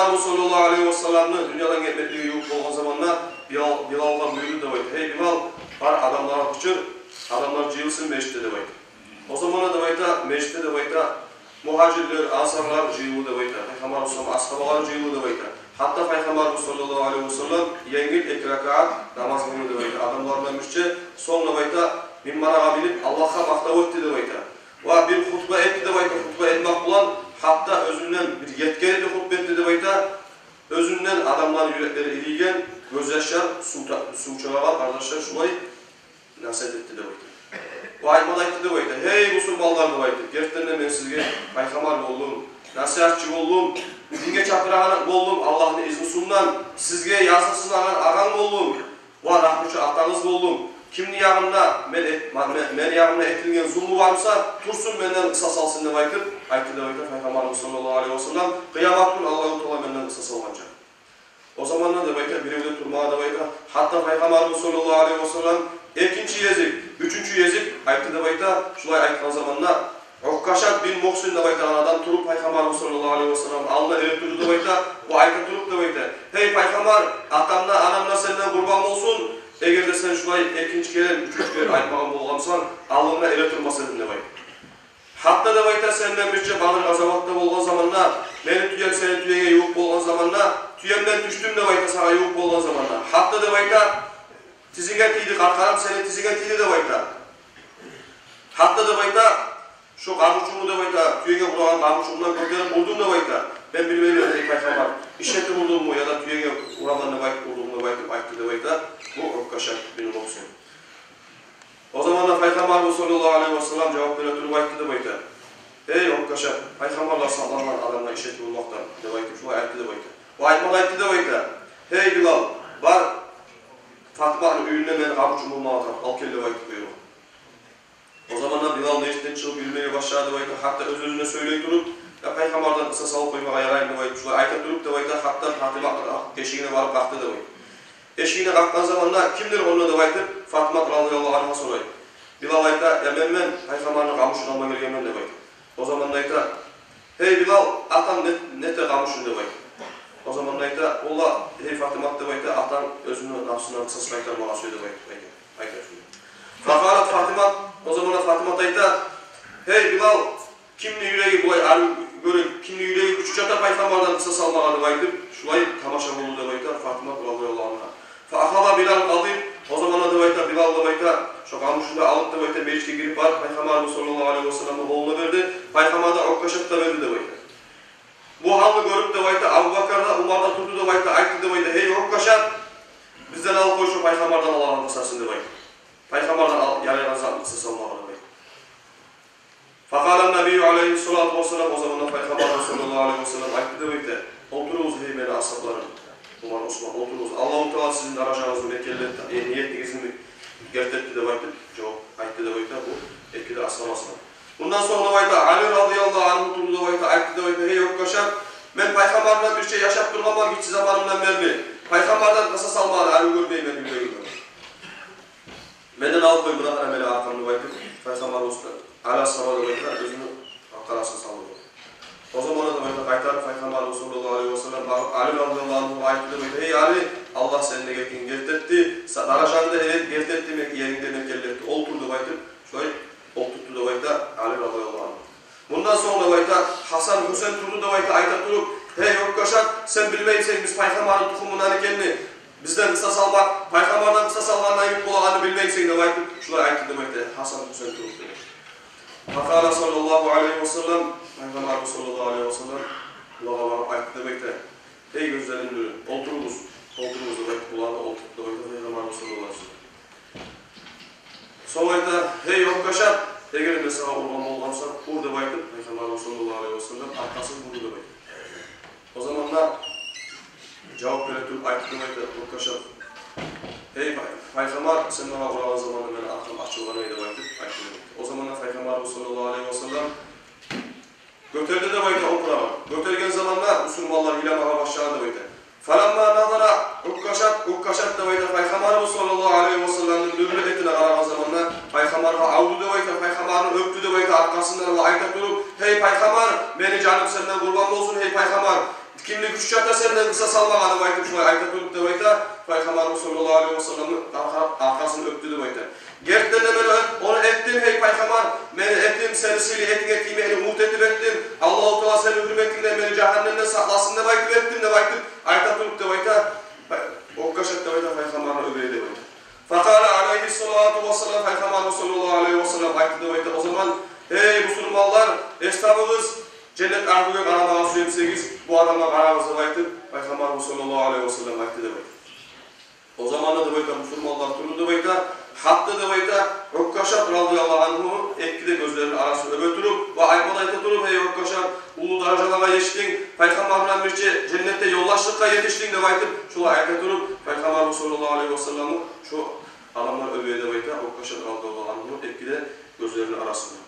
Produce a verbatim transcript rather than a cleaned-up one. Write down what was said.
Пайхаммар саллаллагьу алайгьи васалламны дюньядан гетмеклиги ювукъ болгъан заманда Билал, Билалгъа буюрду деп айта: «Гьей, Билал, бар, адамлагъа къычыр, адамлар жыйылсын межитде», — деп айта. О заманда деп айта, межитде деп айта, мугьажирлер, ансарлар жыйылды деп айта, Пайхаммар саллаллагьу алайгьи васаллам асгьабалары жыйылды деп айта. Гьатта Пайхаммар саллаллагьу алайгьи васаллам енгил эки ракаат намаз къылды деп айта адамлардан бирче. Сонг деп айта, минбаргъа минип, Аллагьгъа макътав этди деп айта. Ва бир хутба этди деп айта. Хутба этмек булан гьатта оьзюнден бир етген эди хутба этди деп айта. Оьзюнден адамланы юреклери ирийген, гёзьяшлар сув та-, сув чыгъагъан, къардашлар, шулай насигьат этди деп айта. Ва айтма да айтды деп айта: «Гьей, бусурманлар, — деп айта, — гертиден де мен сизге пайхаммар болдум, насигьатчы болдум, динге чакъырагъан болдум Аллагьны изнусундан, сизге языкъсынагъан агъан болдум ва рагьмучу атагъыз болдум. Кимни ягъында мен эт-, ма-, ме-, мени ягъымда этилген зулму бар буса, турсун, менден къысас алсын», — деп айтып айтды деп айта Пайхаммарыбыз саллаллагьу алайгьи васаллам. Къыямат гюн Аллагьу Таала менден къысас алгъанча. О заманда деп айта, бирев де турмагъан деп айта. Гьатта Пайхаммарыбыз саллаллагьу алайгьи васаллам экинчи гезик, уьчюнчю гезик айтды деп айта. Шулай айтгъан заманда Уккашат бин Мугьсин деп айтагъан адам туруп Пайхаммарыбыз саллаллагьу алайгьи васаллам алдына эретурду деп айта. Ва айта туруп деп айта: «Гьей Пайхаммар, атам да, анам да сенден къурбан болсун. Эгер де сен шулай экинчи керен, уьчюнчю керен айтмагъан болгъан бусанг, алдынгда эретурмас эдим», — деп айта. «Гьатта, — деп айта, — сенден бирче Бадр къазаватда болгъан заманда, мени тюем сени тюенге ювукъ болгъан заманда, тюемден тюшдюм, — деп айта, — сагъа ювукъ болгъан заманда. Гьатта, — деп айта, — тизинге тийди, къаркъарам сени тизинге тийди, — деп айта. — Гьатта, — деп айта, — шо къамучумну, — деп айта, — тюенге урагъан къамучумдан гётерип урдум, — деп айта. — Мен билмеймен, гьей Пайхаммар, ишетип урдумму яда тюенге урагъан деп айтып урдумму», — деп айтып айтды деп айта бу Уккашат бин Мугьсин. О заманда Пайхаммарыбыз саллаллагьу алайгьи васаллам жавап бере туруп айтды деп айта: «Гьей Уккашат, пайхаммарлар сакълангъан адамлар ишетип болмакъдан», — деп айтып шулай айтды деп айта. Ва айтма да айтды деп айта: «Гьей Билал, бар, Фатиманы уьюнде мени къамучум болмагъа тарыкъ, алып гел», — деп айтып буюргъан. О заманда Билал межитден чыгъып юрюмеге башлады деп айта, гьатта оьз-оьзюне сёйлей туруп: «Я, пайхаммардан къысас алып къоймагъа яраймы?» — деп айтып, шулай айта туруп деп айта, гьатта Фатима эшигине барып къакъды деп айта. Эшигине къакъгъан заманда: «Кимдир онда?» — деп айтып, Фатима радияллагьу ангьа сорай. Билал айта: «Я, мен, мен пайхаммарны къамучун алма гелгенмен», — деп айта. О заманда айта: «Гьей Билал, атанг не, нете къамучун?» — деп айта. О заманда айта: «Валлагь, гьей Фатимат, — деп айта, — атанг оьзюню напсындан къысас къайтармагъа сюе», — деп айта, айта, айта шуну. Факъалат Фатимат, о заманда Фатимат айта: «Гьей Билал, кимни юреги булай арив гёре, кимни юреги гючю чата пайхаммардан къысас алмагъа?» — деп айтып, шулай тамаша болду деп айта Фатимат радияллагьу ангьа. Фа ахаза Билал къадиб, о заманда деп айта, Билал деп айта, шо къамучун да алып деп айта, межитге гирип барып, Пайхаммарыбыз саллаллагьу алайгьи васалламны къолуна берди. Пайхаммар да, Уккашат да берди деп айта. Бу гьалны гёрюп деп айта, Абубакар да, Умар да турду деп айта, айтды деп айта: «Гьей Уккашат, бизден алып къой шо пайхаммардан алагъан къысасын», — деп айта. «Пайхаммардан ал-, ярайгъан затны къысас алмагъа», — деп айта. Факъала ннабийю алайгьи ссалату вассалам, о заманда Пайхаммарыбыз саллаллагьу алайгьи васаллам айтды деп айта: «Олтуругъуз, гьей мени асгьабларым, Умар, Усман, олтуругъуз. Аллагьу Таала сизин даражагъызны бекерлетди, э, ниетигизни гертилетди», — деп айтып жавап айтды деп айта бу эки де асгьабасына. Мундан сонг деп айта, Али радияллагьу ангьу турду деп айта, айтды деп айта: «Гьей Уккашат, мен пайхаммардан бирче яшап тургъанман гиччи заманымдан берли. Пайхаммардан къысас алмагъаны арив гёрмеймен юрегимде. Менден алып къой муна гьана мени аркъамны», — деп айтып, Пайхаммарыбыз Али асгьаба деп айта, оьзюню къаркъарасын салды. О заманда деп айта, къайтарып Пайхаммарыбыз саллаллагьу алайгьи васаллам барып, Али радияллагьу ангьугъа айтды деп айта: «Гьей Али, Аллагь сени ниетингни гертилетди, са-, даражангны да гертилетди, мек-, ерингни де мекенлетди. Олтур», — деп айтып, шулай олтуртду деп айта Али радияллагьу ангьу. Мундан сонг деп айта, Гьасан, Гьусейн турду деп айта, айта туруп: «Гьей Уккашат, сен билмеймисен биз Пайхаммарны тухумундан экенни, бизден къысас алмакъ, Пайхаммардан къысас алгъанда йимик болагъанны билмеймисен?» — деп айтып, шулай айтды деп айта Гьасан, Гьусейн туруп деп айта. Факъала саллаллагьу алайгьи васаллам, Пайхаммарыбыз саллаллагьу алайгьи васаллам булагъа барып айтды деп айта: «Гьей гёзлерим нюрю, олтуругъуз, олтуругъуз», — деп айтып, буланы олтуртду деп айта Пайхаммарыбыз саллаллагьу алайгьи васаллам. Сонг айта: «Гьей Уккашат, эгер мен сагъа ургъан болгъан бусам, ур», — деп айтып, Пайхаммарыбыз саллаллагьу алайгьи васаллам аркъасын бурду деп айта. О заманда жавап бере туруп айтды деп айта Уккашат: «Гьей Пай-, Пайхаммар, сен магъа урагъан заманда мени аркъам ачылгъан эди», — деп айтып айтды деп айта. О заманда Пайхаммарыбыз саллаллагьу алайгьи васаллам гётерди деп айта опурагъын. Гётерген заманда бусурманлар йыламагъа башлагъан деп айта. Фаламма назара Уккашат, Уккашат деп айта, Пайхаммарыбыз саллаллагьу алайгьи васалламны нюрлю этине къарагъан заманда Пайхаммаргъа авду деп айта, Пайхаммарны оьпдю деп айта аркъасындан ва айта туруп: «Гьей Пайхаммар, мени жаным сенден къурбан болсун, гьей Пайхаммар. Кимни гючю чата сенден къысас алмагъа деп айтып, шулай айта туруп деп айта, Пайхаммарыбыз саллаллагьу алайгьи васалламны аркъа-, аркъасын оьпдю деп айта. Гертиден де мен ону эт-, ону этдим, гьей Пайхаммар, мени этим сени сыйлы этинге тиймекни умут этип этдим. Аллагьу Таала сени гьюрметингден мени жагьаннемден сакъласын деп айтып этдим деп айтып, айта туруп деп айта, Уккашат деп айта, Пайхаммарны оьбеди деп айта. Факъала алайгьи ссалату вассалам, Пайхаммарыбыз саллаллагьу алайгьи васаллам айтды деп айта. О заман, гьей бусурманлар, эс табыгъыз, женнет агьлюге къарамагъа сюе бусагъыз, бу адамгъа къарагъыз деп айтып, Пайхаммарыбыз саллаллагьу алайгьи васаллам айтды деп айта. О заманда деп айта, бусурманлар турду деп айта, гьатта деп айта, Уккашат радияллагьу ангьуну эки де гёзлерини арасын оьбе туруп ва айтма да айта туруп, гьей Уккашат, уллу даражалагъа етишдинг, Пайхаммар булан бирче женнетде ёлдашлыкъгъа етишдинг деп айтып, шулай айта туруп, Пайхаммарыбыз саллаллагьу алайгьи васалламны шу адамлар оьбе деп айта, Уккашат радияллагьу ангьуну эки де гёзлерини арасында.